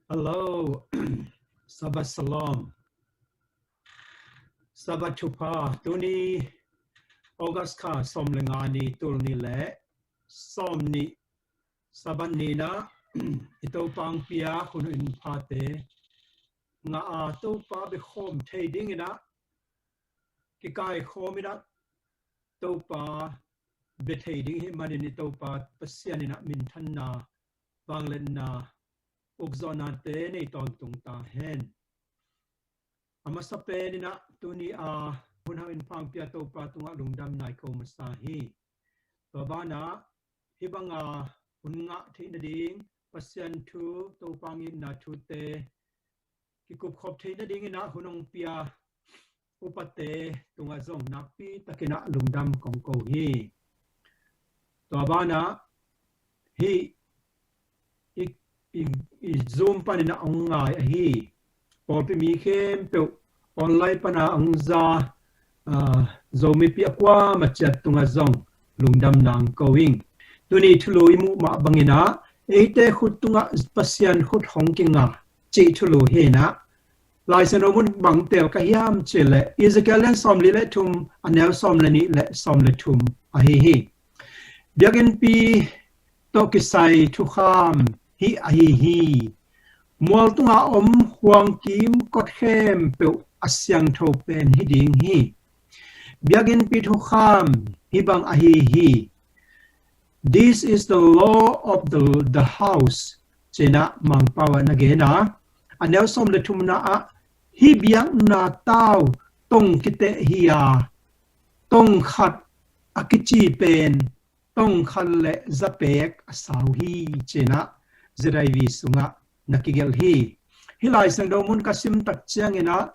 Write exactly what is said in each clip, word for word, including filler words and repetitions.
Hello. Sabbath Shalom. Sabbath thupha. Tuni August kha sawm le nga ni, tul ni le sawm ni, Sabbath ni na i Topa hong pia hun in phate nga a Topa bia khawm thei ding ina kikai khawm ina Topa bia thei ding hi manin i Topa Pasian ina minthanna, vangliatna, ukzawhnate nei tawntung ta hen. A masa pen ina tuni a hun hang in phang pia Topa tungah lungdam nai ko masa hi. Tua bana hi banga hun ngah theih nading Pasian thu, Topa ngitna thute kikup khop theih nading ina hun hong pia upate tungah zong nakpi takin a lungdam kong ko hi. Tua bana hi i, i, i Zoom panin a hong ngai ahi pawlpi mi khempeuh, online pana hong za, ah, Zomipi a kuamah ciat tungah zong lungdam nang ko ing. Tuni thulu i muh mah bangin a eite khut tungah Pasian khut hong kinga cih thulu hi ina Lai Siangtho mun bang tel ka hiam cih leh Ezekiel lian sawm li le thum, a neu sawm le nih le sawm le thum ahi hi. Biakinnpi tawh kisai thukham hi ahi hi. Mual tunga om huangkim kot khempeuh a siangtho pen hi ding hi. Biakinnpi thukham hi bang ahi hi. This is the law of the, the house. Cina Mangpau ah na gen a, a neu sawm le thumna ah hi biakna tau tong kiteh hi a, tong khat a kici pen tong khat le za pek a sau hi, cina Z I V sungah na kigelh hi. Hi Lai Siangtho mun ka sim tak ciangin a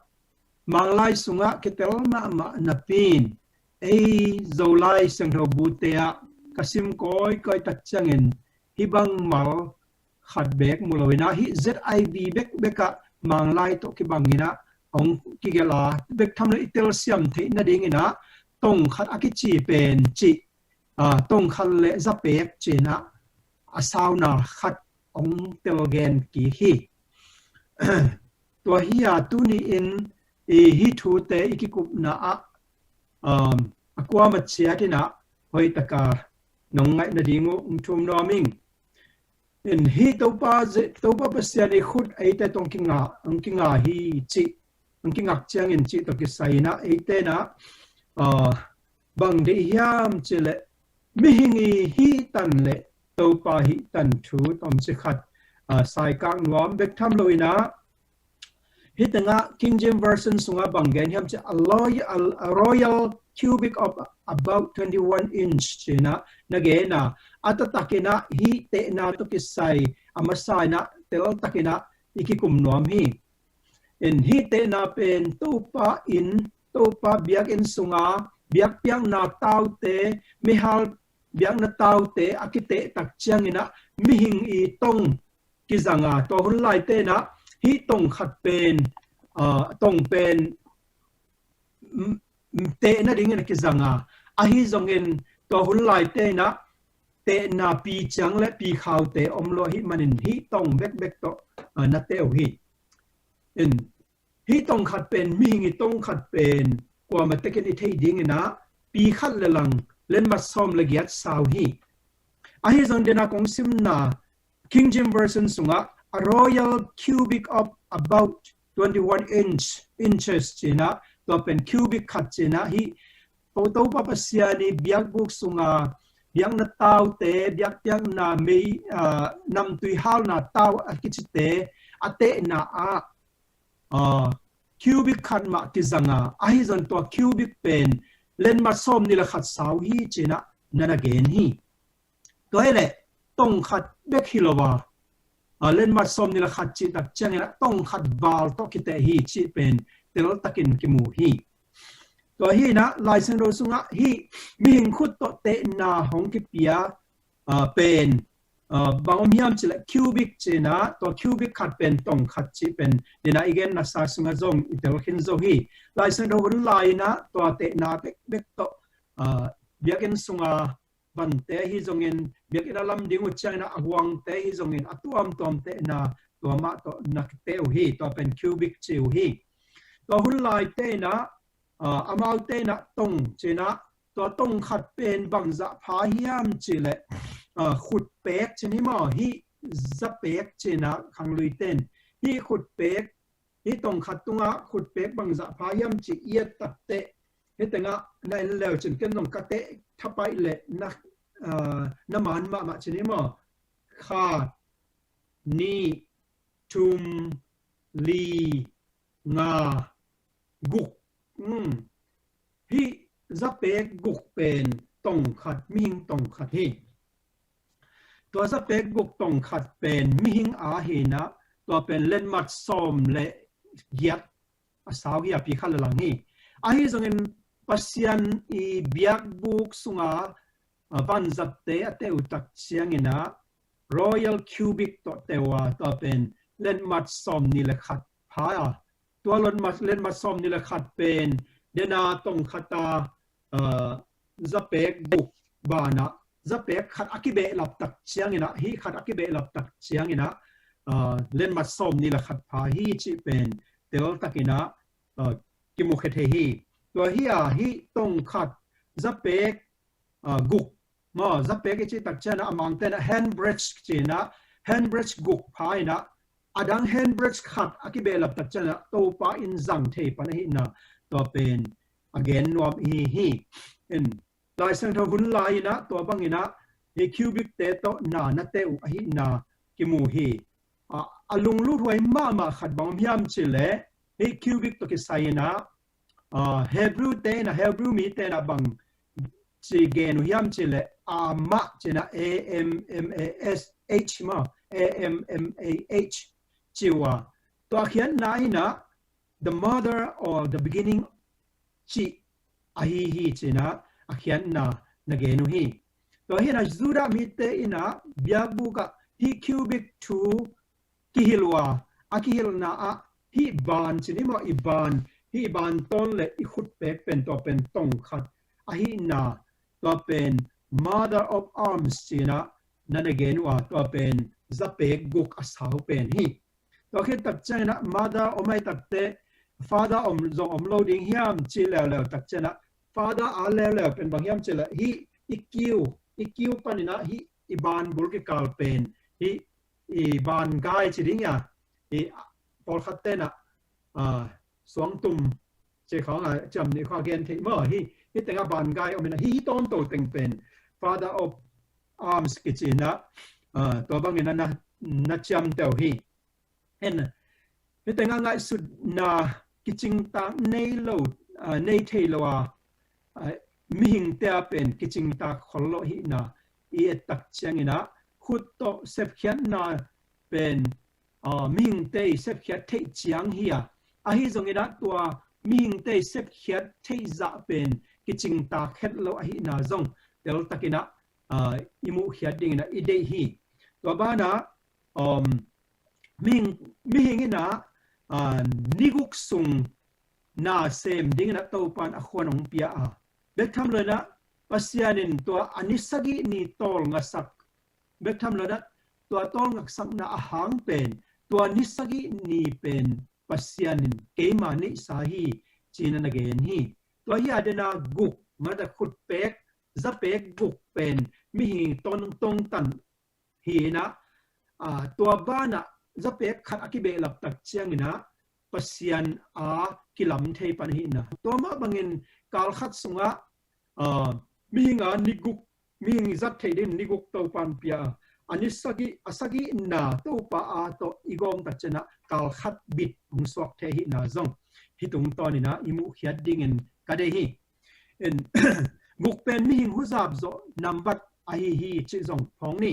Manglai sungah kitel mahmah napi in ei Zolai Siangtho bute ah ka sim kawikawi tak ciangin hi bang mal khat bek mu lo ina hi Z I V bekbek ah Manglai tawh kibang ina hong kigelh a, bek tham lo i telsiam theih nading ina tong khat a kici pen cih, ah, tong khat le za pek cina a sauna khat hong telgen kik hi. Tua hi a tuni in i hi thute i kikupna ah, um, a kuamah ciat ina hoih taka nong ngaih nading uh hong thum nuam ing. In hi Topa, Topa Pasian i khut eite tawh hong kinga, hong kinga hi cih, hong kingak ciangin cih tawh kisai ina eite na, ah, bang deih hiam cih leh mihing i hih tan le Topa hih tan thu tawmcik khat, ah, saikak nuam bek tham lo ina hi tengah King James Version sungah bang gen hiam cih a royal, a royal cubic of about twenty-one inch cina na gen a, a taktak ina hi tehna tawh kisai a masa ina tel tak ina i kikum nuam hi. In hi tehna pen Topa in, Topa biakinn sunga biakpiakna taute, meihal biakna taute a kiteh tak ciangin a mihing i tong kizanga, tua hun laite na hi tong khat pen, ah, tong pen, mm, mm, tehna dingin a kizanga. Ahi zongin tua hun laite na tehna pi ciang le pi khaute om lo hi manin hi tong bekbek tawh, ah, na teh uh hi. In hi tong khat pen, mihing i tong khat pen kuamah tekin i theih dingin a pi khat le lang lenmat sawm le giat sau hi. Ahi zong dena kong simna King James Version sungah a royal cubic of about twenty-one inch, inches cina, tua pen cubic khat cina hi. Topa Pasian i biakbuk sunga biakna taute, biakpiakna mei, ah, namtui halna tau a kicite a tehna ah, ah, cubic khat mah kizanga, ahi zong tua cubic pen lenmat sawm ni le khat sau hi cina na na gen hi. Tua hi leh tong khat bek hi lo a, ah, lenmat sawm ni le khat cih tak ciangin a tong khat val tawh kiteh hi cih pen tel takin kimu hi. Tua hi ina Lai Siangtho sungah hi mihing khut tawh tehna hong kipia, ah, pen, ah, bang om hiam cih leh cubic cina, tua cubic khat pen tong khat cih pen dena i gen nasa sungah zong i tel khin zo hi. Lai Siangtho hun lai ina tua tehna bekbek tawh, ah, biakinn sunga vante hi zongin, biakinn a lam ding uh ciangin a huangte hi zongin a tuamtuam tehna tua mah tawh na teh uh hi, tua pen cubic ci uh hi. Tua hun lai te in ah, ah, amau te in ah tong ci in ah, tua tong khat pen bangzah pha hiam cih leh, ah, khutpek ci ni maw, hih zapek ci in ah khanglui ten hih khutpek, hih tong khat tungah khutpek bangzah pha hiam cih i et takteh, hih tengah na en leu cin ken zong ka teh thapaih leh na, ah, na man mahmah ci ni maw. Khat, nih, thum, li, nga, guk. Um. Hih zapek guk pen tong khat, mihing tong khat hi. Tua zapek guk tong khat pen mihing a hi in ah, tua pen letmat sawm le giat a sau hi a, pi khat le lang hi. Ahi zongin Pasian i biakbuk sunga, ah, vanzatte a teh uh tak ciangin ah royal cubic tawh teh uh a, tua pen letmat sawm nih le khat pha a. Tua letmat, letmat sawm nih le khat pen dena tong khat a, ah, zapek guk banah, zapek khat a kibehlap tak ciangin ah, hih khat a kibehlap tak ciangin ah, ah, letmat sawm nih le khat pha hi cih pen tel takin ah, ah, kimukhia thei hi. Tua hi a, hih tong khat zapek, ah, guk maw, zapek i cih tak ciangin ah, a Mangte in ah handbreadth ci in ah, handbreadth guk pha in ah, a dang handbreadth khat a kibehlap tak ciangin ah Topa in zang thei pan ahi in ah, tua pen a gen nuam i hi hi. In, Lai Siangtho hun lai in ah tua bangin ah hih cubic te tawh na na teh uh ahi in ah kimu hi. Ah, a lunglut huai mahmah khat bang om hiam cih leh, hih cubic tawh kisai in ah, ah, Hebrew te in ah, Hebrew mite in ah bang ci gen uh hiam cih leh, amah ci in ah, A M M A S H maw, A M M A H ci uh a. Tua a khiatna in ah the mother or the beginning cih ahi hi ci in ah a khiatna na gen uh hi. Tua hi in ah Judah mite in ah biakbuk ah hih cubic thu kihilh uh a, a kihilhna ah hih ban ci ni maw, i ban, hih i ban tawn le i khutpek pen tua pen tong khat ahi in ah, tua pen mother of arms ci in ah na na gen uh a, tua pen zapek guk a sau pen hi. Tua khit tak ciangin ah mother om ahih takteh father om zong om lo ding hiam ci leuleu tak ciangin ah, father a leuleu pen bang hiam cih leh hih i kiu, i kiu panin ah hih i ban bul kikal pen hih i ban gai ci ding a, hih pawlkhat te in ah, ah, suangtum ci khawng a, ciam nih khawng a gen thei maw, hih, hih tengah ban gai om in ah, hih, hih tawntung teng pen father of arms kici in ah, ah, tua bangin ah na, na ciamteh uh hi. En, hih tengah ngaihsutna kicingtak nei lo, ah, nei thei lo a, ah, mihingte a pen kicingtak khol lo ahihna i et tak ciangin ah, khut tawh sepkhiatna pen, ah, mihingte i sepkhiat theih ciang hi a, ahi zongin ah tua mihingte i sepkhiat theih zah pen kicingtak het lo ahihna zong tel takin ah, ah, i muhkhiat dingin ah i deih hi. Tua banah, um, mihing, mihing in ah, ah, ni guk sung na sem dingin ah Topa in a khuan hong pia a, bek tham lo in ah Pasian in tua a ni sagih ni tawlngasak, bek tham lo in ah tua tawlngasakna a hang pen, tua ni sagih ni pen Pasian in keima neihsa hi ci in ah na gen hi. Tua hi a, dena guk, mata khutpek, zapek guk pen mihing tawntung tan hi in ah, ah, tua banah zapek khat a kibehlap tak ciangin ah Pasian a kilam thei pan ahihna. Tua mah bangin kal khat sungah, ah, mihing a ni guk, mihing zat theih ding ni guk Topa in pia a, a ni sagih, a sagihna Topa a tawh i gawm tak ciangin ah kal khat bit hong suak thei ahihna zong hih tungtawnin ah i muhkhiat dingin ka deih hi. En, guk pen mihing huzap zawh nambat ahi hi cih zong phawng ni.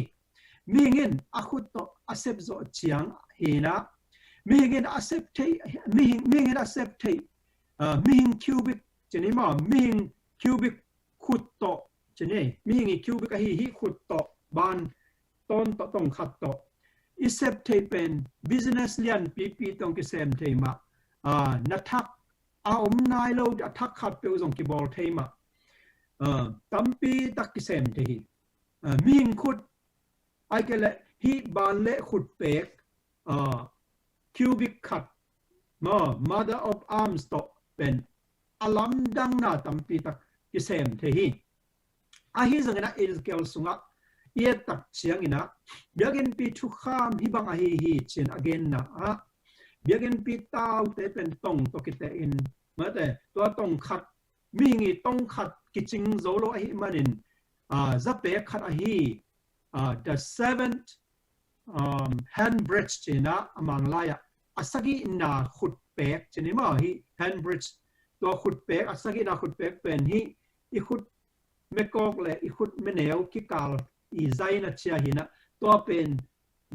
Mihing in a khut tawh a sep zawh ciang hi in ah, mihing in a sep theih, mihing, mihing in a sep theih, ah, mihing cubic ci ni maw, mihing cubic khut tawh ci ni, mihing i cubic ahi hih khut tawh, ban tawn tawh, tong khat tawh i sep theih pen business lianpipi tawh kisem thei mah, ah, na thak a om nai lo a thak khat peuh zong kibawl thei mah, ah, tampi tak kisem thei hi. Ah, mihing khut, ahih kei leh hih ban le khutpek, uh, cubic khat, maw, mother of arms tawh pen a lamdang na tampi tak kisem thei hi. Ahi zongin ah Ezekiel sungah i et tak ciangin ah biakinnpi thukham hih bang ahi hi ci-in a genna ah biakinnpi taute pen tong tawh kitehin, mate, tua tong khat, mihing ii tong khat kicing zo lo ahih manin, ah, zapek khat ahi, ah, the seventh, um, handbreadth ci-in ah a Manglai ah a sagihna khutpek ci-in hi maw, hih handbreadth, tua khutpek, a sagihna khutpek pen hih i khut mekawk le i khut meneu kikal i zaina ci-a hi-in ah, tua pen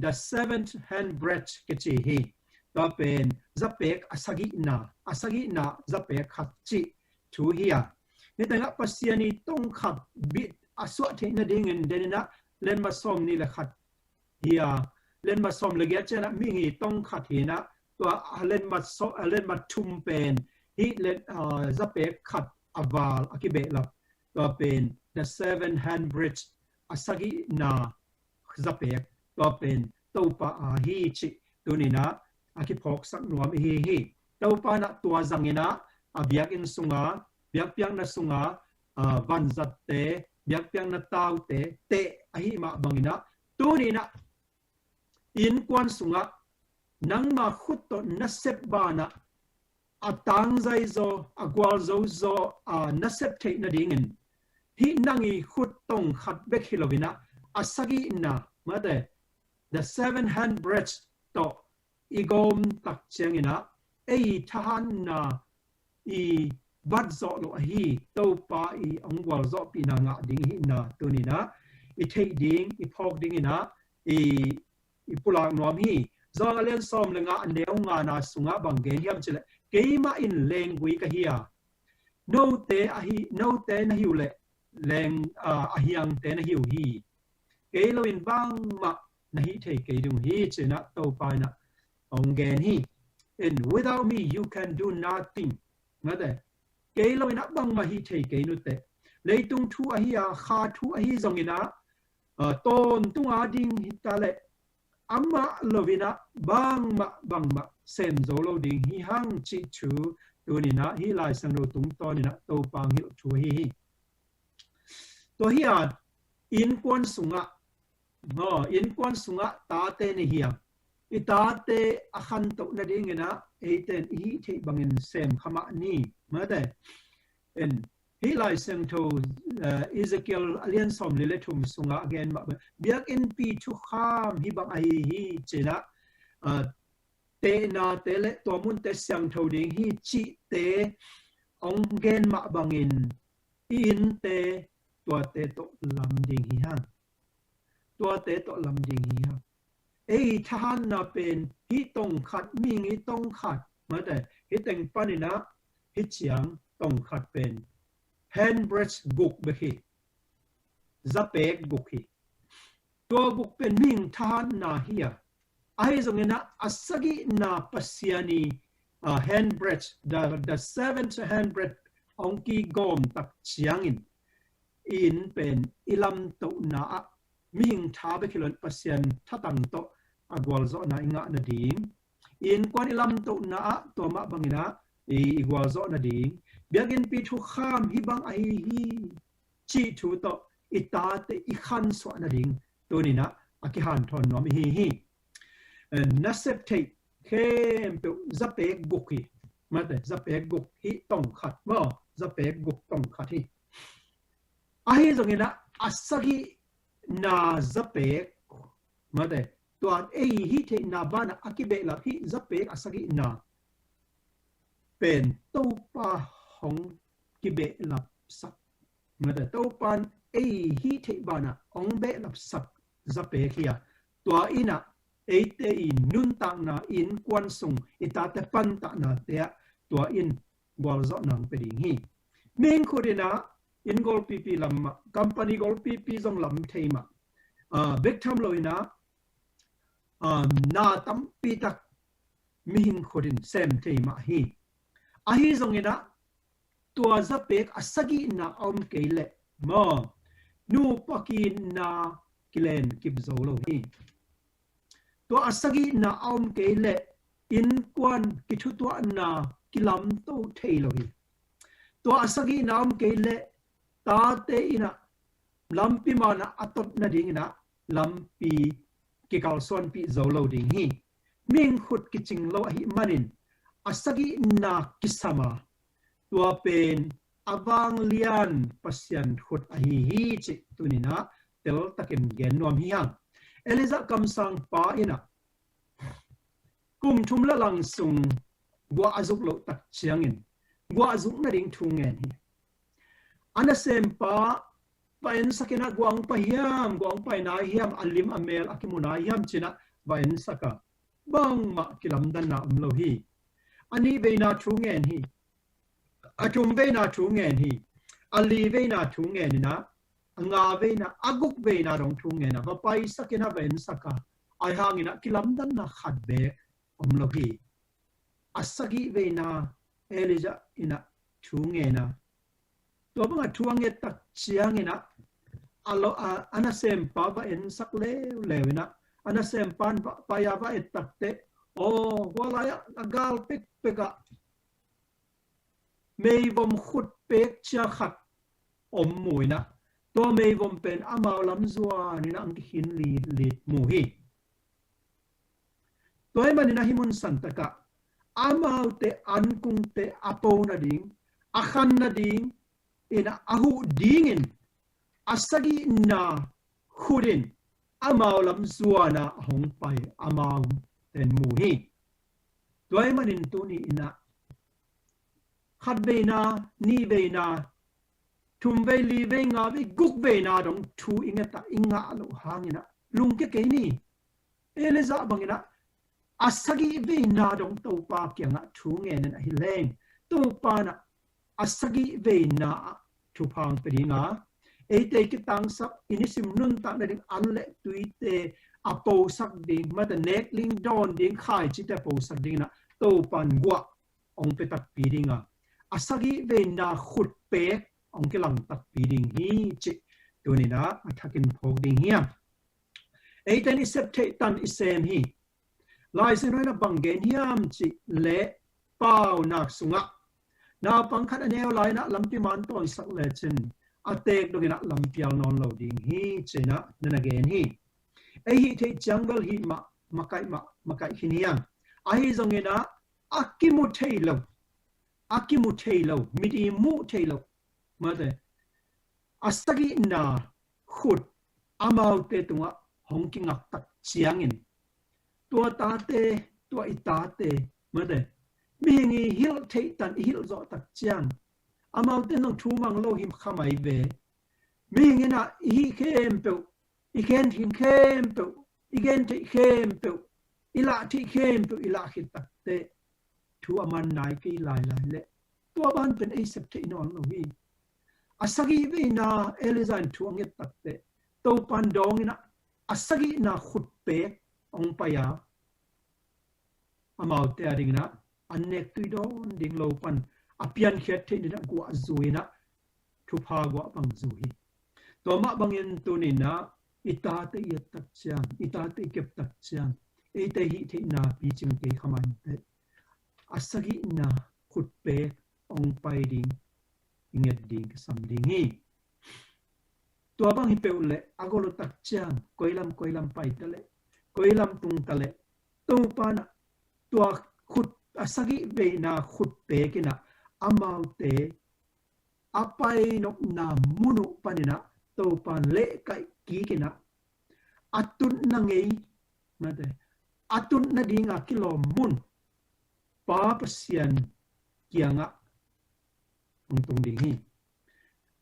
the seventh handbreadth kici hi. Tua pen zapek a sagihna, a sagihna zapek khat cih thu hi a. Hih tengah Pasian ii tong khat bit a suah theih nadingin denin ah letmat sawmnih le khat hi a, letmat sawm le giat ciangin ah mihing ii tong khat hi-in ah, tua a letmat saw-, a letmat thum pen hih let, ah, zapek khat a val a kibehlap, tua pen the seven handbreadth, a sagihna zapek, tua pen Topa aa hi cih tuni-in ah a kiphawksak nuam i hi hi. Topa in ah tua zangin ah a biakinn sunga, biakpiakna sunga, ah, vanzatte, biakpiakna taute teh ahih mah bangin ah, tuni-in ah innkuan sungah nangma khut tawh na sep banah a tangzai zaw, a gualzo zaw, a na sep theih nadingin hih nang ii khut tong khat bek hi lo-in ah a sagihna, mate, the seven handbreadth tawh i gawm tak ciangin ah ei thahatna i bat zawh loh ahi Topa ii hong gualzawhpihna ngah ding i hihna tuni-in ah i theih ding, i phawk dingin ah i, i pulak nuam hi. Johan a lian sawm le nga a neu ngana sungah bang gen hiam cih leh, keimah in lenggui ka hi a, note ahi, note na hi uh leh leng, ah, a hiangte na hi uh hi. Kei lo-in bangmah na hih thei kei ding uh hi ci-in ah Topa in ah hong gen hi. And without me you can do nothing. Mate, kei lo-in ah bangmah hih thei kei nuteh. Leitung thu ahi a, kha thu ahi zongin ah, ah, tawntung a ding hi ta leh amah lo-in ah bangmah, bangmah sem zo lo ding hi hang cih thu tuni-in ah hih Lai Siangtho tungtawnin ah Topa hong hilh thu ahi hi. Tua hi a, innkuan sungah, maw, innkuan sungah tate na hi a, i tate a khantoh nadingin ah eite in i hih theih bangin sem kha mah ni, mate. En, hih Lai Siangtho, eh, Ezekiel a lian sawmli le thum sungah a gen mah bang, biakinnpi thukham hih bang ahi hi ci-in ah, ah, tehnate le tua munte siangtho ding hi cihte hong gen mah bangin i innte tuate tawh lam ding hi hang. Tuate tawh lam ding hi hang. Ei thahatna pen hih tong khat, mihing ii tong khat, mate, hih teng panin ah hih ciang tong khat pen handbreadth guk bek hi. Zapek guk hi. Tua guk pen mihing thahatna hi a, ahi zongin ah a sagihna Pasian ii, ah, handbreadth, the, the seventh handbreadth hong kigawm tak ciangin i inn pen i lamtohna ah mihing tha bek hi lo-in Pasian thatang tawh a gualzawhna i ngah nading, i innkuan i lamtohna ah tua mah bangin ah i, i gualzawh nading, biakinnpi thukham hih bang ahi hi cih thu tawh i tate i khansuah nading tuni-in ah a kihanthawn nuam i hi hi. Eh, na sep theih khempeuh zapek guk hi. Mate, zapek guk hih tong khat maw, zapek guk tong khat hi. Ahi zongin ah a sagihna zapek, mate, tua ei hih theihna banah a kibehlap hih zapek a sagihna pen Topa hong kibehlapsak, mate, Topa in ei hih theih banah hong behlapsak zapek hi a, tua in ah eite ii nuntakna, innkuan sung, i tate pantahnate ah tua in gualzawhna hong pia ding hi. Mihing khut in ah inn golpipi lam mah, company golpipi zong lam thei mah, ah, bek tham lo-in ah, ah, na tampi tak mihing khut in sem thei mah hi. Ahi zongin ah tua zapek a sagihna a om kei leh maw, nupa kiitna kilen kip zo lo hi. Tua a sagihna a om kei leh innkuan kithutuahna kilamto thei lo hi. Tua a sagihna a om kei leh tate in ah lampi man ah a tot nadingin ah lampi kikalsuanpih zo lo ding hi. Mihing khut kicing lo ahih manin a sagihna kisam a, tua pen a vanglian Pasian khut ahi hi cih tuni-in ah teltakin gen nuam hi hang. Elijah kamsangpa in ah kum thum le lang sung guah a zuk loh tak ciangin guah zuk nading thu ngen hi. A nasempa va ensak in ah guah hong pai hiam, guah hong pai nai hiam, a lim a mel a kimu nai hiam ci-in ah va ensak a, bangmah kilamdanna om lo hi. A nih veina thu ngen hi. A thum veina thu ngen hi. A li veina thu ngen in ah, a nga veina, a guk veina dong thu ngen a, va paisak in ah va ensak a, ahi hangin ah kilamdanna khat beek om lo hi. A sagih veina Elijah in ah thu ngen a, tua bang a thu a nget tak ciangin ah a lo a, a nasempa va ensak leuleu in ah, a nasempa in va pai a va et tak teh, aw, hua lai ah a gal pekpek ah meivom khutpek cia khat om mu in ah, tua meivom pen amau lam zuan in ah hong kikhin litlit mu hi. Tua ahih manin ah hih mun santak ah amaute ankungte a po nading, a khan nading in ah a huh dingin a sagihna khut in amau lam zuan a hong pai amau ten mu hi. Tua ahih manin tuni in ah khat veina, nih veina, thum vei, li vei, nga vei, guk veina dong thu i nget a i ngah loh hangin ah lungkia kei ni. Elijah bangin ah a sagih veina dong Topa kiangah thu ngen in ahi leng, Topa in ah a sagih veina ah thupha hong pia ding a, eite i kitangsap, i nisim nuntak nading an le tuite a posak ding, mate, nekling dawn ding, khaicite a posak dingin ah Topa in guah hong pia takpi ding a, a sagih veina khutpek hong kilang takpi ding hi cih tuni in ah a thakin phawk ding hi hang. Eite in i sep theih tan i sem hi. Lai Siangtho in ah bang gen hiam cih leh, Paunak sungah naupang khat a neu lai in ah lampi man tawnsak lecin a teek dongin ah lampial nawn lo ding hi ci-in ah na na gen hi. Ei hih theih ciang bel hih mah, makaih mah, makaih khin hi hang. Ahi zongin ah a kimu thei lo, a kimu thei lo, mit i muh thei lo, mate, a sagihna khut amaute tungah hong kingak tak ciangin, tua tate, tua i tate, mate, mihing i hilh theih tan i hilh zawh tak ciang, amaute zong thu mang lo hi kha mai ve. Mihing in ah i hih khempeuh, i gen theih khempeuh, i gen theih khempeuh, i lah theih khempeuh i lah khit tak teh thu a man nai kei lailai leh, tua ban pen ei sep theih nawn lo hi. A sagih veina Elijah in thu a nget tak teh Topa in dawng in ah a sagihna khutpek hong pai a, amaute a dingin ah an nek tui dawn ding lo pan a piankhiat theih nading ah guah zui in ah thupha guah bang zu hi. Tua mah bangin tuni in ah i tate i et tak ciang, i tate i kep tak ciang, eite hih theihna picing kei kha mai in teh, a sagihna khutpek hong pai ding i nget ding kisam ding hi. Tua bang hi peuh leh a gol uh tak ciang, koi lam, koi lam pai ta leh, koi lam tung ta leh, Topa in ah tua khut, a sagih veina khutpek in ah amaute a pai nopna mun uh panin ah Topa in lehkaih kik in ah a tutna ngei, mate, a tutna ding a kilawm mun Pa Pasian kiangah hong tung ding hi.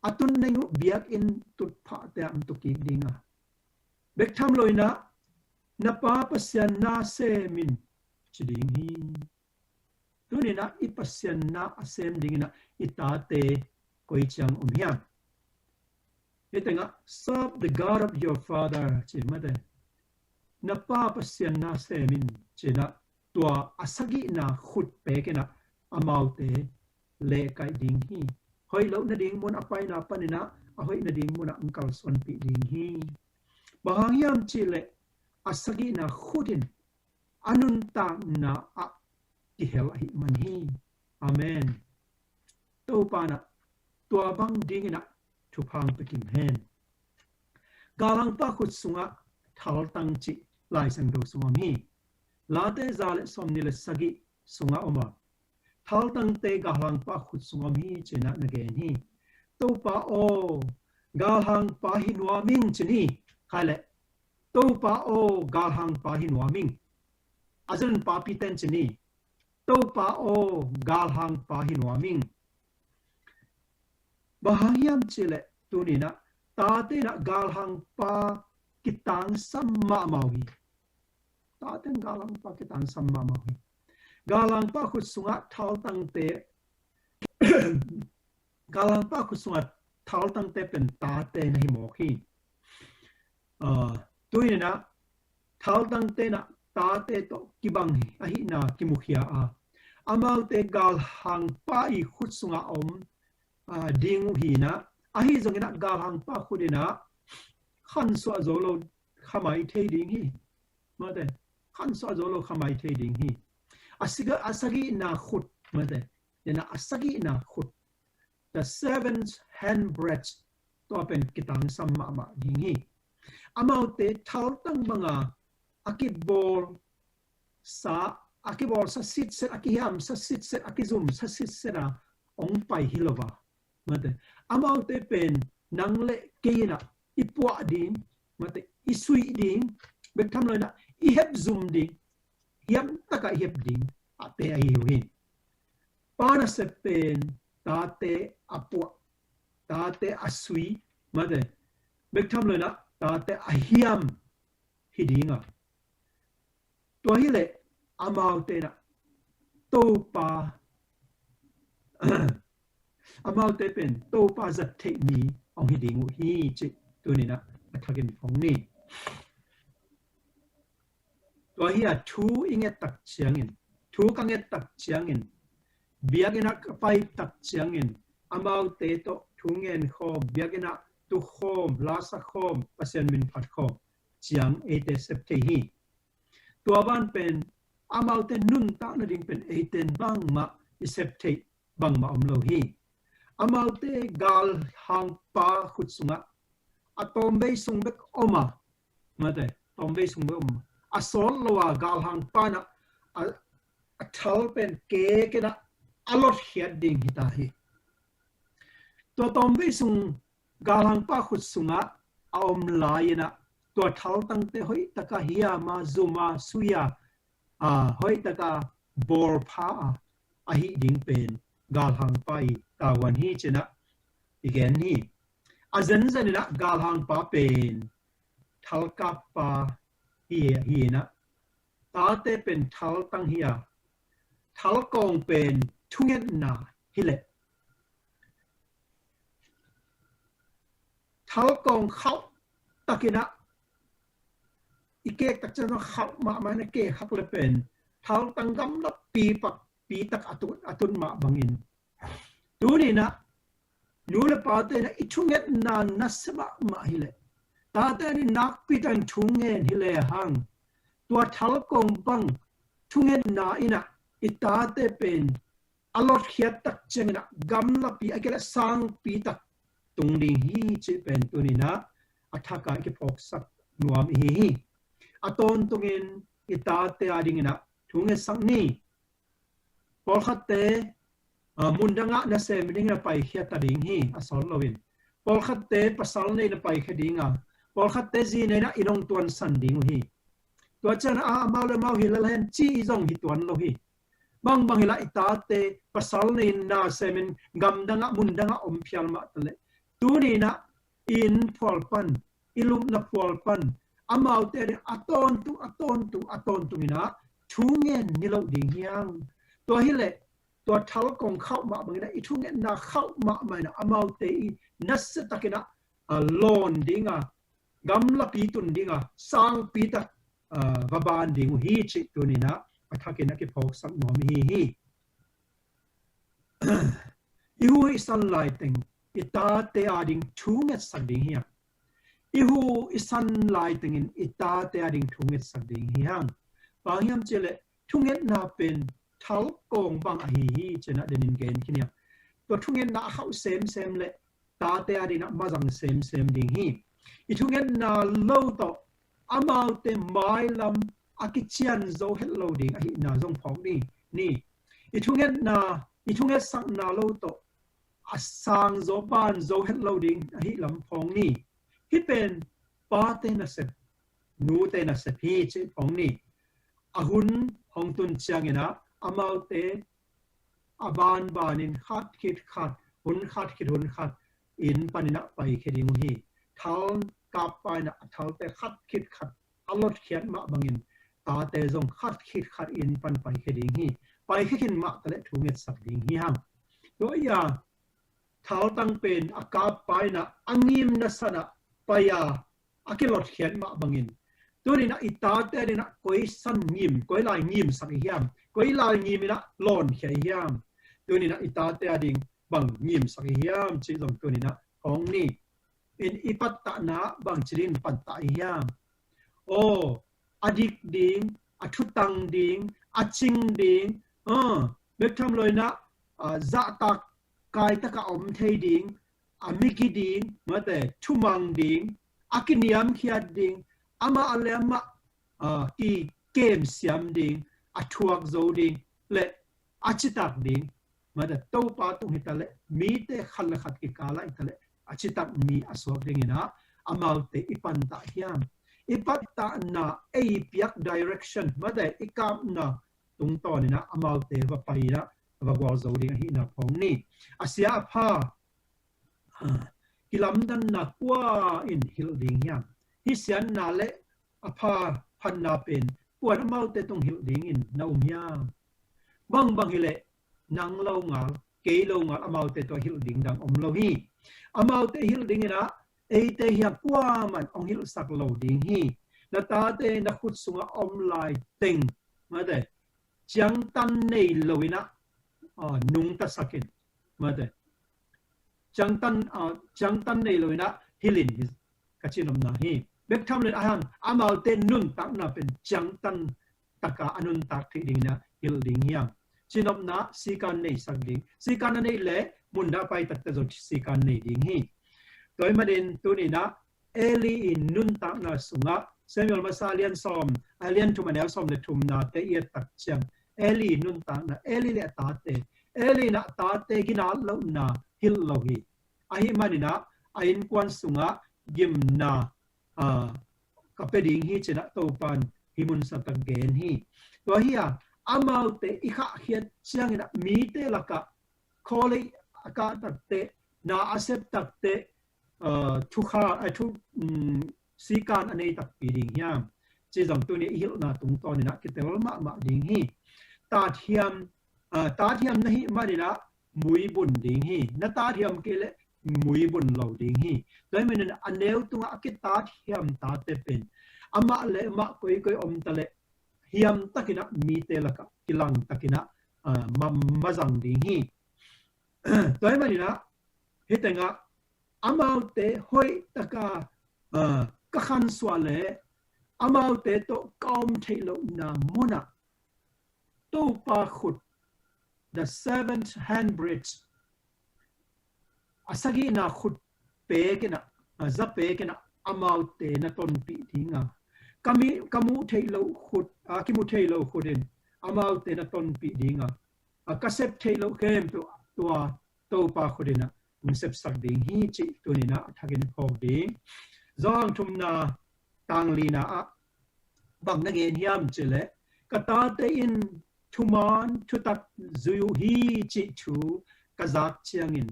A tutna ngei uh biakinn tutphahte ah hong tu kik ding a, bek tham lo in ah na Pa Pasian na sem in ci ding hi. Tuni in ah i Pasian na a sem dingin ah i tate koi ciang om hiam? Hih tengah, "Serve the God of your father," ci, mate, "Na pa Pasian na sem in," ci-in ah tua a sagihna khutpek in ah amaute lehkaih ding hi. Hoih loh nading mun a paina panin ah a hoih nading mun ah hong kalsuanpih ding hi. Bang hang hiam cih leh a sagihna khut in a nuntakna ah kihel ahih man hi. Amen. Topa in ah tua bang dingin ah thupha hong pia kim hen. Galhangpa khut sungah thaltang cih Lai Siangtho sungah om hi. Late za le sawmnih le sagih sungah om a, thaltangte galhangpa khut sungah om hi ci-in ah na gen hi. Topa aw, galhangpa hi nuam ing ci ni. Khai leh, Topa aw, galhangpa hi nuam ing. A zun papite in ci ni. Topa aw, galhangpa hi nuam ing. Bang hang hiam cih leh tuni-in ah tate in ah galhangpa kitangsam mahmah uh hi. Tate in galhangpa kitangsam mahmah uh hi. Galhangpa khut sungah thaltangte, galhangpa khut sungah thaltangte pen tate na hi mawk hi. Ah, tuni-in ah thaltangte in ah tate tawh kibang ahihna kimukhia a, amaute galhangpa i khut sungah om, ah, ding uh hi-in ah, ahi zongin ah galhangpa khut in ah khansuah zo lo khamai thei ding hi. Mate, khansuah zo lo khamai thei ding hi. A siga, a sagihna khut, mate, in ah a sagihna khut, the seventh handbreadth, tua pen kitangsam mahmah ding hi. Amaute thaltang banga a kibawl sa, a kibawl sa sitset, a kihiam sa sitset, a kizum sa sitset a hong pai hi lo a, mate, amaute pen nang le kei in ah i puah ding, mate, i suih ding, bek tham lo-in ah i hepzum ding, hiam takah i hep ding a te ahi uh hi. Pa nasep pen tate a puah, tate a sui, mate, bek tham lo-in ah tate a hiam hi ding a. Tua hi leh amaute in ah Topa, amaute pen Topa zat theih mi hong hi ding uh hi cih tuni-in ah a thakin phawk ni. Tua hi a, thu i nget tak ciangin, thu ka nget tak ciangin, biakinn ah ka pai tak ciangin, amaute tawh thu ngen khawm, biakinn ah tu khawm, la sa khawm, Pasian min phat khawm ciang eite sep thei hi. Tua ban pen amaute nuntak nading pen eite in bangmah i sep theih bangmah om lo hi. Amaute galhangpa khut sungah a tawmvei sung bek om a, mate, tawmvei sung bek om a, a sawt lo a galhangpa in ah a, a thal pen kek in ah a lotkhiat ding hi ta hi. Tua tawmvei sung galhangpa khut sungah a om lai-in ah tua thaltangte hoih taka hiam a, zum a, sui a, a, hoih taka bawlpha a, ahih ding pen galhangpa i tavuan hi ci-in ah i gen hi. A zenzen in ah galhangpa pen thalkappa hi, hi-in ah tate pen thaltang hi a, thalkawng pen thungetna hi leh, thalkawng khauh takin ah i kek tak ciang khauh mahmah in a kek khak le pen thaltang gamlapi pak, pi tak a tun, a tun mah bangin, tuni-in ah nu le pate in ah i thungetna nasia mahmah hi leh, tate in ah nakpi takin thu ngen hi lehang, tua thalkawng bang thungetna in ah i tate pen a lotkhiat tak ciangin ah gamlapi, a kei leh sangpi tak tung ding hi cih pen tuni-in ah a thak ah i kiphawksak nuam i hi hi. A tawntungin i tate a dingin ah thu ngetsak ni. Pawlkhatte, ah, mundang ah nasem dingin a paikhia ta ding hi, a sawt loin. Pawlkhatte pasal nei in a paikhia ding a, pawlkhatte zi nei in ah i nong tuansan ding uh hi. Tua ciang ah amau le amau hi lel hen ci i zong hi tuan lo hi. Bangbang hi lah i tate pasal nei in nasem in gamdang ah mundang ah om phial mah ta leh, tuni-in ah i inn phual pan, i lupna phual pan, amaute a ding a tawntung, a tawntung, a tawntung in ah thu ngen ni loh ding hi hang. Tua hi leh tua thalkawng khauh mah bangin ah i thungetna khauh mahmah in ah amaute i nasia takin ah, a, lawn ding a, gamlapi tun ding a, sangpi tak, a, va ban ding uh hi cih tuni-in ah a thakin a kiphawksak nuam i hi hi. I hu i san laiteng i tate a ding thu ngetsak ding hi hang. I hu i san laitengin i tate a ding thu ngetsak ding hi hang. Bang hiam cih leh thungetna pen thal kawng bang ahi hi, ci-in ah denin gen khin hiam. Tua thungetna a khauh semsem leh tate a dingin ah mazang semsem ding hi. I thungetna lo tawh amaute mailam a kician zo het lo ding ahihna zong phawk ding hi. I thungetna, i thungetsakna lo tawh a sang zo, ban zo het lo ding ahih lam phawk ni. Hih pen pate nasep, nute nasep hi cih phawk ni. A hun hong tun ciangin ah amaute a banbanin khat khit khat, hun khat khit hun khat inn panin ah paikhia ding uh hi. Thal kappa in ah a thalte khat khit khat a lotkhiat mah bangin tate zong khat khit khat inn pan paikhia ding hi. Paikhia khin mah taleh thu ngetsak ding hi hang. Tua hi a, thaltang pen a kappa in ah a ngimna san ah pai a, a kilotkhiat mah bangin, tuni-in ah i tate a dingin ah koi san ngim, koi lai ngimsak i hiam, koi lai ngim in ah lawnkhia i hiam? Tuni-in ah i tate a ding bang ngimsak i hiam cih zong tuni-in ah hong ni. In i pattahna bangci dingin pattah i hiam? Aw, a dik ding, a thutang ding, a cing ding, a, bek tham lo-in ah, a, zahtak kaitak a om thei ding, a migi ding, mate, thumang ding, a kiniamkhiat ding, amah le amah, a, kikemsiam ding, a thuak zo ding, le a citak ding, mate, Topa tung hi taleh, mite khat le khat kikal ah hi taleh, a citak mi a suak dingin ah, amaute i pattah hiam? I pattahna, ei piak direction, mate, i kapna tungtawnin ah amaute va pai in ah, va gualzo ding ahihna phawk ni. A sia a pha, a, kilamdanna kua in hilh ding hiam? Hih siatna le a pha phatna pen kuan amaute tung hilh dingin na um hiam? Bangbang hileh nang lo ngal, kei lo ngal amaute tawh hilh ding dang om lo hi. Amaute hilh dingin ah eite hiam kuaman hong hilhsak lo ding hi. Na tate na khut sungah om lai teng, mate, ciangtan nei lo-in ah, a, nungtasak in, mate, ciangtan, a, ciangtan nei lo-in ah hilh in hi, ka cihnopna hi. Bek tham lo-in ah hang, amaute nuntakna pen ciangtan taka a nuntak theih dingin ah hilh ding hiam? Cihnopna, sikan neisak ding. Sikan a neih leh mun dah a pai taktak zong sikan nei ding hi. Tua ahih manin tuni-in ah Eli i nuntakna sungah, Samuel masa a lian sawm, a lian thum a neu sawm le thumnate i et tak ciang, Eli i nuntakna, Eli le a tate, Eli in ah tate ginat lohna hilh lo hi. Ahih manin ah a innkuan sungah gimna, a, ka pia ding hi ci-in ah Topa'n hih mun sungah gen hi. Tua hi a, amaute i khahkhiat ciangin ah mite lakah khawlei a kah takteh, na a sep takteh, a, thukha, a, thu, um, sikan a nei takpi ding hiam? Cih zong tuni i hilhna tungtawnin ah kitel mahmah ding hi. Tathiam, a, tathiam na hih manin ah muibun ding hi. Na tathiam kei leh muibun lo ding hi. Tua ahih manin a neu tungah a kitathiam tate pen amah le amah koikoi om taleh hiam takin ah mite lakah kilang takin ah, a, ma, mazang ding hi. Tua ahih manin ah hih tengah amaute hoih taka, a, ka khansuah leh amaute tawh ka om theih lohna munah Topa khut, the seventh handbreadth, a sagihna khut pek in ah, a, za pek in ah amaute na tonpih ding a, ka mi, ka muh theih loh khut, a, kimu thei lo khut in amaute na tonpih ding a, a, ka sep theih loh khempeuh tua Topa khut in ah hong sepsak ding hi cih tuni-in ah a thakin phawk ding. Johan thumna tang lina ah bang na gen hiam cih leh, ka tate in thuman thutak zui uh hi cih thu ka zak ciangin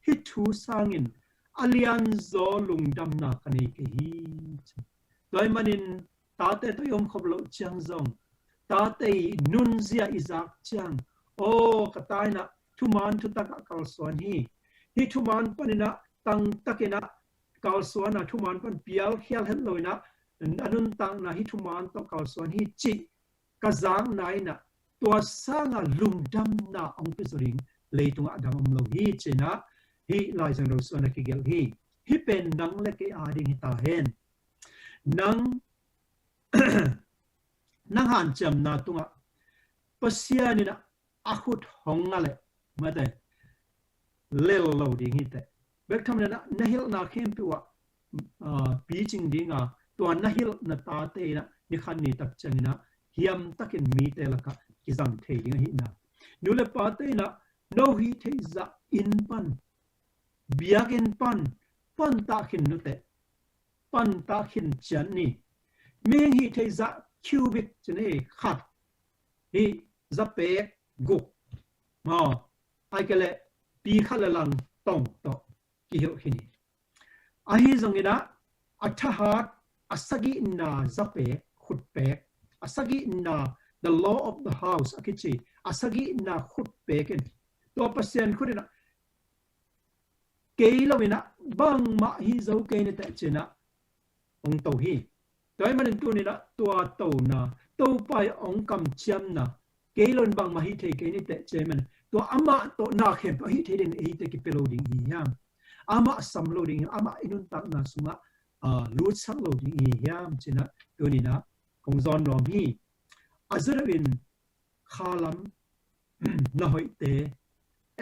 hih thu sangin a lianzaw lungdamna ka nei kei hi. Tua ahih manin tate tawh i om khop loh ciang zong, tate i nunzia i zak ciang, aw, ka ta in ah thuman thutak ah kalsuan hi. Hih thuman panin ah tangtakin ah kalsuan a, thuman pan pialkhial het lo-in ah a nuntakna hih thuman tawh kalsuan hi cih ka zakna in ah tua sanga lungdamna hong pia zaw ding leitungah a dang om lo hi ci-in ah hih Lai Siangtho sungah a kigelh hi. Hih pen nang le kei a ding hi ta hen. Nang nang hanciamna tungah Pasian in ah a khut hong ngah leh, mate, lel lo ding hi teh. Bek tham leh na, na hilhna khempeuh ah, ah, picing ding a, tua na hilh na tate in ah ni khat ni tak ciangin ah hiam takin mite lakah kizang thei ding ahihna. Nu le pate in ah no hih theih zah inn pan, biakinn pan, pan tah khin nuteh, pan tah khin ciat ni. Mihing hih theih zah cubic ci ni, khat, hih zapek guk, maw, ahih kei leh pi khat le lang tong tawh kihilh khin hi. Ahi zongin ah a thahat a sagihna zapek, khutpek, a sagihna, the law of the house a kici, a sagihna khutpek in, tua Pasian khut in ah kei lo in ah bangmah hi zo kei ni teh ci-in ah hong to hi. Tua ahih manin tuni-in ah tua tona, Topa in hong kamciamna, kei lo in bangmah hi thei kei ni teh ci ahih manin tua amah tawh na khempeuh a hih thei ding eite kipia lo ding hi hiam? Amah sam lo ding hiam? Amah i nuntakna sungah, ah, lutsak lo ding hi hiam ci-in ah tuni-in ah kong zawn nuam hi. A za deuh in khalam na hoihte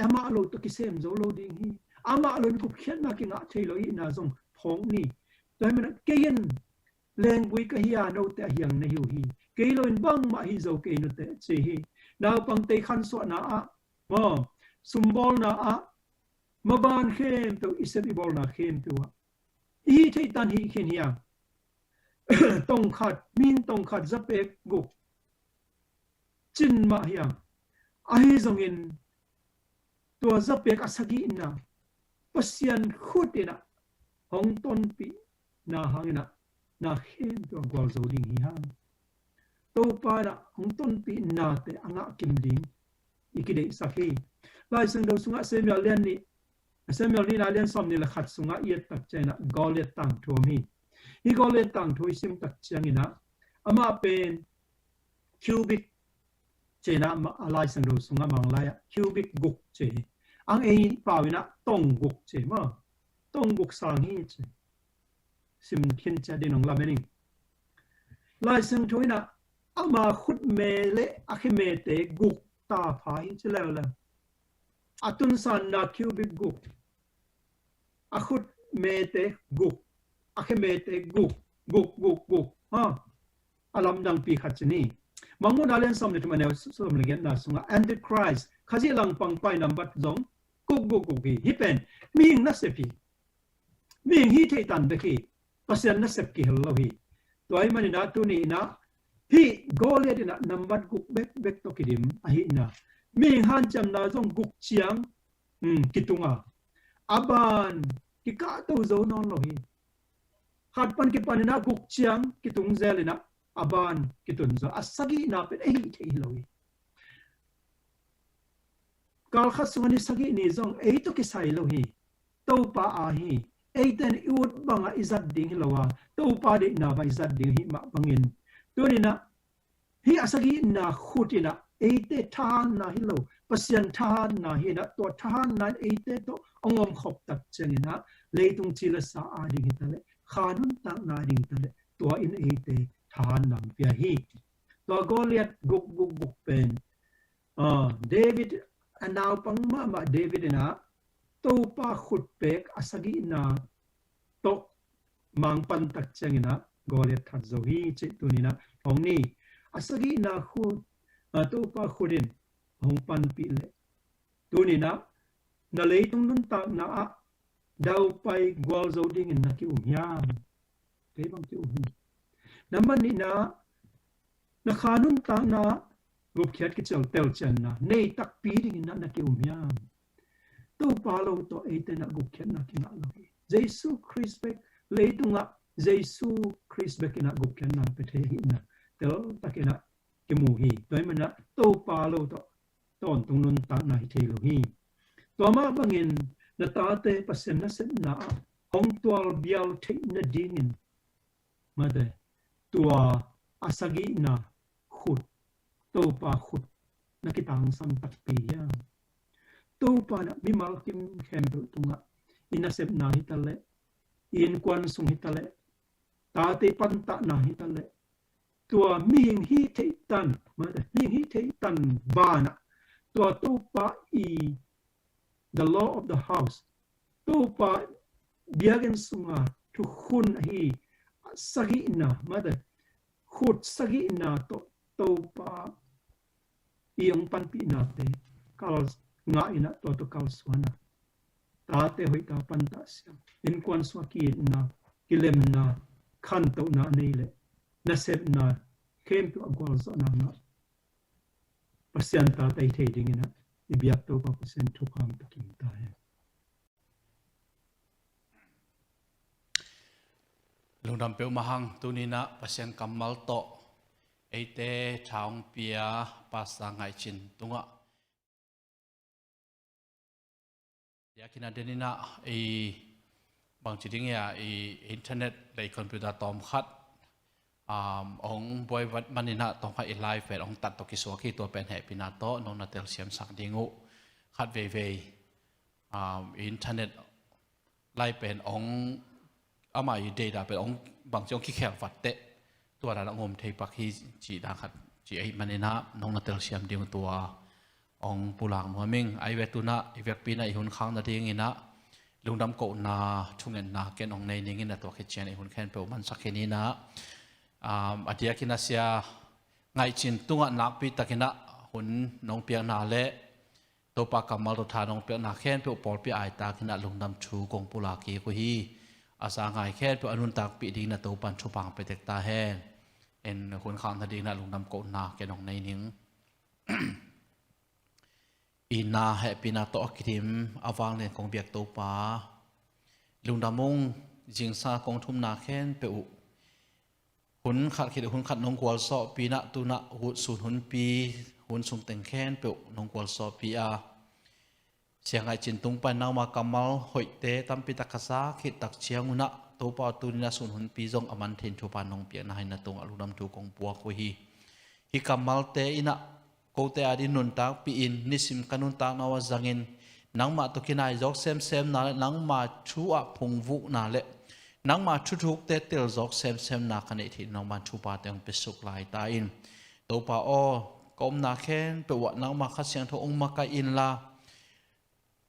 amah lo tawh kisem zo lo ding hi. Amah lo in gupkhiatna kingah thei lo ahihna zong phawk ni. Tua ahih manin kei in lenggui ka hi a, note a hiang na hi uh hi. Kei lo in bangmah hi zo kei nuteh ci hi. Naupangte i khansuahna ah, maw, sumbawlna ah, maban khempeuh, i sep i bawlna khempeuh ah i hih theih tan hih khin hiam? Tong khat, mihing tong khat zapek guk cin mah hiam? Ahi zongin tua zapek a sagihna Pasian khut in ah hong tonpihna hangin ah na khempeuh gualzo ding hi hang. Topa in ah hong tonpihnate a ngah kim ding i kideihsak hi. Lai Siangtho sungah Samuel lian nih, Samuel nihna lian sawmnih le khat sungah i et tak ciangin ah Goliath tangthu om hi. Hih Goliath tangthu i sim tak ciangin ah amah pen cubic ci-in ah ma-, a Lai Siangtho sungah Manglai ah cubic guk ci hi. Ang ei pau in ah tong guk ci maw. Tong guk sang hi ci. Sim khin ciat ding, nong lamen ing. Lai Siangtho in ah ama khutme le a khemete guk tapha hi ci leuleu. A tunsanna cubic guk, a khutmete guk, a khemete guk, guk, guk, guk. Ha. A lamdangpi khat ci ni. Mangmuhna lian sawm le thum, a neu sawm le giatna sungah Antichrist, Khazih langpang pai nambat zong guk, guk, guk hi. Hih pen mihing nasep hi. Mihing hih theih tan bek hi. Pasian nasep kihel lo hi. Tua ahih manin ah tuni-in ah hih Goliath in ah nambat guk bekbek tawh kidim ahihna, mihing hanciamna zong guk ciang, um, kitung a, a ban kikahto zo nawn lo hi. Khat pan kipan in ah guk ciang kitung zel in ah a ban kitun zo, a sagihna pen ei hih theih hi lo hi. Kal khat sungah ni sagih ni zong ei tawh kisai lo hi. Topa aa hi. Eite in i ut bangah i zat ding hi lo a, Topa deihna bang i zat ding hi mah bangin, tuni-in ah hih a sagihna khut in ah eite thahatna hi lo, Pasian thahatna hi in ah, tua thahatna in eite tawh hong omkhop tak ciangin ah leitung ci le sa a ding hi taleh, kha nuntakna a ding hi taleh, tua in eite thahatna hong pia hi. Tua Goliath guk, guk, guk pen, ah, David, a naupang mahmah David in ah Topa khutpek a sagihna tawh mangpan tak ciangin ah Goliath that zo hi cih tuni-in ah hong ni. A sagihna khut, ah, Topa khut in hong panpih leh, tuni-in ah na leitung nuntakna ah daupai gualzo dingin na ki-um hiam? Kei bang ki-um hi. Nambat nihna, na kha nuntakna gupkhiat kicial telcianna nei takpi dingin ah na ki-um hiam? Topa lo tawh eite in ah gupkhiatna kingah lo hi. Jesu Khrist bek, leitungah Jesu Khrist bek in ah gupkhiatna pia thei ahihna teltakin ah kimu hi. Tua ahih manin ah Topa lo tawh tawntung nuntakna hi thei lo hi. Tua mah bangin na tate Pasian nasepna ah hong tual bial theih nadingin, mate, tua a sagihna khut, Topa khut na kitangsam takpi hiam? Topa in ah mimal kim khempeuh tungah i nasepna hi taleh, i innkuan sung hi taleh, tate pantahna hi taleh, tua mihing hih theih tan, mate, mihing hih theih tan vanah tua Topa i the law of the house, Topa biakinn sunga thukhun ahi sagihna, mate, khut sagihna tawh Topa i hong panpihnate kal ngah inah tua tawh kalsuan a, tate hoih ta pantah siam, innkuan sungah ki-itna, kilemna, khantohna a nei leh nasepna khempeuh a gualzawhna ngah Pasian tate i thei dinginah i biak Topa Pasian thupha hong pia kim ta hen. Lungdam peuhmah hang. Tuninah Pasian kammal tawh eite tha hong pia Pastor Ngaih Cin tungah diakinah deninah i bangci ding ia i internet le i computer tawmkhat, um, hong buai vat maninah tawmkhat i live pen hong tat tawh kisuak hi. Tua pen hehpihna tawh nong na telsiamsak ding uh. Khat veivei, um, i internet live pen hong, amah i data pen hong bangci hong kikhel vatteh tua dan a ngom thei pak hi cih dan khat ci ahih maninah nong na telsiam ding uh tua hong pulak nuam ing. Ai ve tunah i vekpi inah i hun khak nadinginah lungdam kohna thungetna ken hong nei ningin a tua khit ciang i hun khempeuh mansak khin inah, um, a diakinah Sia Ngaih Cin tungah nakpi takinah hun nong piakna le Topa kammal tawh tha nong piakna khempeuh pawlpi aitakinah lungdam thu kong pulak kik uh hi. A za ngai khempeuh a nuntakpih dinginah Topan thupha hong pia tek ta hen. En hun khak nadinginah lungdam kohna ken hong nei ning. Itna hehpihna tawh a kidim a vanglian kong biak Topa, lungdam ung. Zingsang kong thumna khempeuh uh hun khat khit hun khat nong gualzawhpih inah tunah hun, sun hunpi hun sung teng khempeuh nong gualzawhpih a, Sia Ngaih Cin tung pan nangma kammal hoihte tampi tak ka za khit tak ciang unah Topa tuninah sun hunpi zong a man theih thupha nong piakna hi na tungah lungdam thu kong puak uh hi. Hih kammalte inah kote ading nuntakpih in nisim ka nuntakna uh a zangin nangmah tawh kinai zawk semsemna le nangma thu ah phungvuhna le nangma thuthukte tel zawk semsemna ka neih theih nangman thupha teng hong piasuk lai ta in. Topa aw, ka omna khempeuh ah nangma Kha Siangtho hong makaih inla,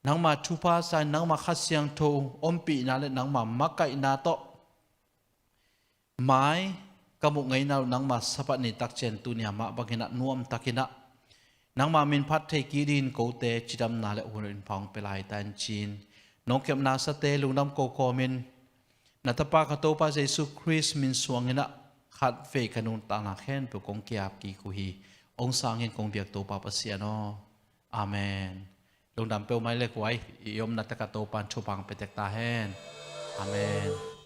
nangma thupha sa in nangma Kha Siangtho ompihna le nangma makaihna tawh mai ka muh ngeina uh nangma Sabbath ni takciang tunia mah banginah nuamtakinah nangma min phat thei kik dingin kote cidamna le hun in pha hong pia lai ta in ci-in nong kepna sate lungdam ko kawmin na Tapa ka Topa Jesu Khrist min suanginah khatvei ka nuntakna khempeuh kong ki-ap kik uh hi. Hong sangin kong biak Topa Pasian aw. Amen. Lungdam peuhmah le kuai i omna tekah Topan thupha hong pia tek ta hen. Amen.